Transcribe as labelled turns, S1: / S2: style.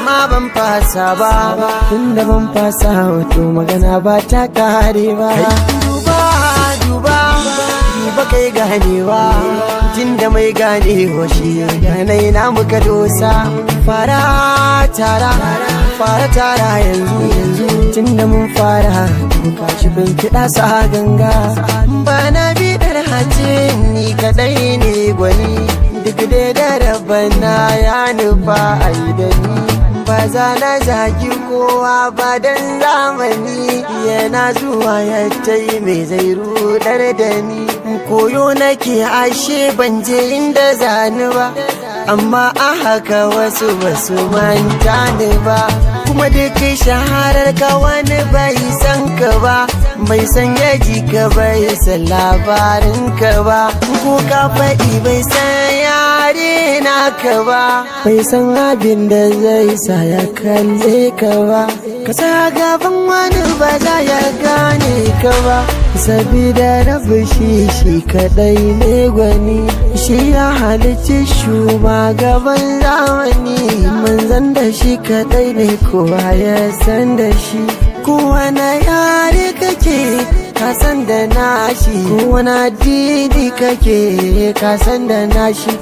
S1: Amma ban fasa ba. Tunda ban fasa, to magana ba ta kare ba. Duba, duba, duba, kai ganewa. Tunda mai ganewa shi ganai na muka dosa. Fara tara, fara tara yanzu yanzu. Tunda mun fara, to kashi bin kiɗa sa ganga. Ba na bidar hace, ni kadai ne gwani. Duk dai da rabana ya nufa a yi da ni, ba za na zagi kowa ba, dan zamani yana zuwa ya tai mai zai rudar da ni. Koyo nake, ashe ban je inda zani ba, amma a haka wasu basu manta ni ba. Kuma duk shaharar ka, wani bai san ka ba, bai san yaji ka, bai san labarin ka ba. Ko ka faɗi, bai san yare naka ba, bai san abin da zai sa ya kalle ka ba. Ka sa gaban wani, ba za ya gane ka ba, sabida rabu shi shi kadai ne gwani. Shi ya halicci gaban zamani, manzan da shi kadai ne kowa ya san da shi. Kowane yare kake, ka san da nashi. Kowane addini kake, ka san da nashi.